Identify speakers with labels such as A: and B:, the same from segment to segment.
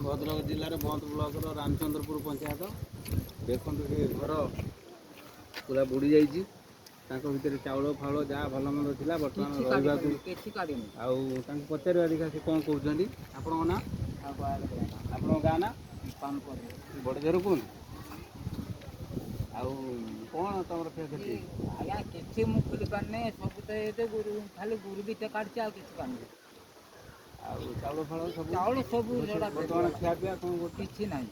A: ଭଦ୍ରକ ଜିଲ୍ଲାର ବନ୍ତ ବ୍ଲକର ରାମଚନ୍ଦ୍ରପୁର ପଞ୍ଚାୟତ। ଦେଖନ୍ତୁ, ସେ ଘର ପୁରା ବୁଡ଼ି ଯାଇଛି। ତାଙ୍କ ଭିତରେ ଚାଉଳ ଫାଉଳ ଯାହା ଭଲ ମନ୍ଦ ଥିଲା, ବର୍ତ୍ତମାନ
B: କିଛି କାଢି
A: ରହିବାକୁ
B: ପାରିନି, କିଛି କାଢିନି।
A: ଆଉ ତାଙ୍କୁ ପଚାରିବା, ଦେଖିବା ସେ କ'ଣ କହୁଛନ୍ତି। ଆପଣଙ୍କ ନାଁ?
B: ଆଉ ବାହାର।
A: ଆପଣଙ୍କ ଗାଁ ନାଁ?
B: ପାନ କରିବେ।
A: ବଡ଼ ଜୋର କୁହନ୍ତୁ। ଆଉ କ'ଣ ତମର କ୍ଷୟକ୍ଷତି?
B: ଆଜ୍ଞା, କିଛି ମୁଁ ଖୋଲି ପାରୁନି। ସବୁ ତ ଏ ଗୋରୁ, ଖାଲି ଗୋରୁ ଦୁଇଟା କାଢିଛି, ଆଉ କିଛି କାଢିନି।
A: ଆଉ ଚାଉଳ ଫାଉଳ ସବୁ?
B: ଚାଉଳ ସବୁ ଝଡ଼ା।
A: ବର୍ତ୍ତମାନ ଖିଆ ପିଆ କ'ଣ କରୁଛ?
B: କିଛି ନାହିଁ।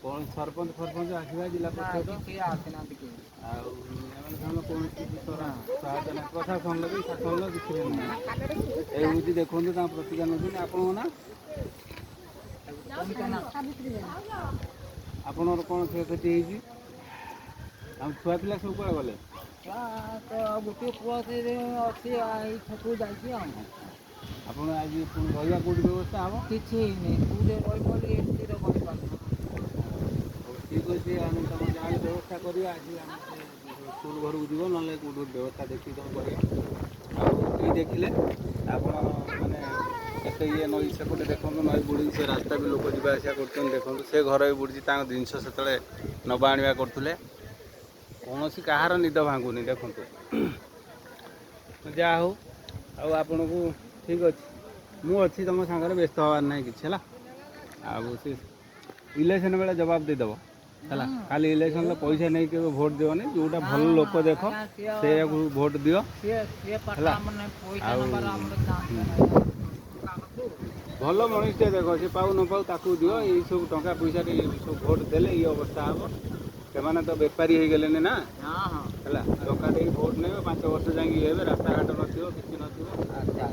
A: କ'ଣ ସରପଞ୍ଚ ଫରପଞ୍ଚ ଆସିବା, ଜିଲ୍ଲା
B: ନା।
A: ପରିଷଦ?
B: କିଛି ଆସିନାହାନ୍ତି କେହି।
A: ଆଉ ଏମାନେ ସେମାନେ କୌଣସି କିଛି ସହାୟତା ନାହିଁ, ପ୍ରଶାସନର ବି, ଶାସନର କିଛି ବି ନାହିଁ। ଏଇ ହେଉଛି, ଦେଖନ୍ତୁ, ତାଙ୍କ ପ୍ରତିକାର ନେଉଛନ୍ତି। ଆପଣଙ୍କ ନାଁ?
B: କବିତା ନା।
A: ଆପଣଙ୍କର କ'ଣ କ୍ଷୟକ୍ଷତି ହେଇଛି? ଆଉ ଛୁଆ ପିଲା ସବୁ କୁଆଡ଼େ ଗଲେ?
B: ଛୁଆ ତ ଗୋଟିଏ ପୁଅ, ସେ ଅଛି, ଏଇ ଛକକୁ ଯାଇଛି। ଆଉ
A: ଆପଣ ଆଜି ପୁଣି ରହିବା କେଉଁଠି ବ୍ୟବସ୍ଥା ହେବ?
B: କିଛି ହେଇନି। କୋଉଠି ରହିବ ବୋଲି ସ୍ଥିର କରିପାରୁନୁ।
A: ହଉ, ଠିକ୍ ଅଛି। ଆମେ ତମ ଯାହାହେଲେ ବ୍ୟବସ୍ଥା କରିବା। ଆଜି ଆମେ ସେ ସ୍କୁଲ ଘରକୁ ଯିବ, ନହେଲେ କେଉଁଠି ଗୋଟେ ବ୍ୟବସ୍ଥା ଦେଖିକି ତମେ କରିବା। ଆଉ ଏଇ ଦେଖିଲେ ଆପଣ ମାନେ କେତେ ଇଏ, ନଈ ସେପଟେ ଦେଖନ୍ତୁ, ନଈ ବୁଡ଼ିକି ସେ ରାସ୍ତା ବି ଲୋକ ଯିବା ଆସିବା କରୁଛନ୍ତି। ଦେଖନ୍ତୁ, ସେ ଘର ବି ବୁଡ଼ିଛି। ତାଙ୍କ ଜିନିଷ ସେତେବେଳେ ନେବା ଆଣିବା କରୁଥିଲେ। କୌଣସି କାହାର ନିଦ ଭାଙ୍ଗୁନି, ଦେଖନ୍ତୁ। ଯାହା ହଉ, ଆଉ ଆପଣଙ୍କୁ ଠିକ୍ ଅଛି, ମୁଁ ଅଛି ତୁମ ସାଙ୍ଗରେ, ବ୍ୟସ୍ତ ହେବାର ନାହିଁ କିଛି, ହେଲା? ଆଉ ସେ ଇଲେକ୍ସନ୍ ବେଳେ ଜବାବ ଦେଇଦେବ, ହେଲା? ଖାଲି ଇଲେକ୍ସନ୍ରେ ପଇସା ନେଇକି କେବେ ଭୋଟ ଦିଅନି। ଯେଉଁଟା ଭଲ ଲୋକ ଦେଖ, ସେଇଆକୁ ଭୋଟ ଦିଅ।
B: ସିଏ ପାଠ
A: ହେଲା।
B: ଆମର ନାହିଁ ପଇସା
A: ଆଉ
B: ନେବାର ଆମର ଚାନ୍ସ ନାହିଁ କାହାକୁ।
A: ଭଲ ମଣିଷଟେ ଦେଖ, ସେ ପାଉ ନ ପାଉ ତାକୁ ଦିଅ। ଏଇସବୁ ଟଙ୍କା ପଇସାରେ ସବୁ ଭୋଟ ଦେଲେ ଏଇ ଅବସ୍ଥା ହେବ। ସେମାନେ ତ ବେପାରୀ ହେଇଗଲେଣି ନା।
B: ହଁ।
A: ହେଲା, ଟଙ୍କା ଦେଇକି ଭୋଟ ନେବେ, 5 ବର୍ଷ ଯାଇକି ଇଏ ହେବେ, ରାସ୍ତାଘାଟ ନଥିବ, କିଛି ନଥିବ।
B: ଆଚ୍ଛା।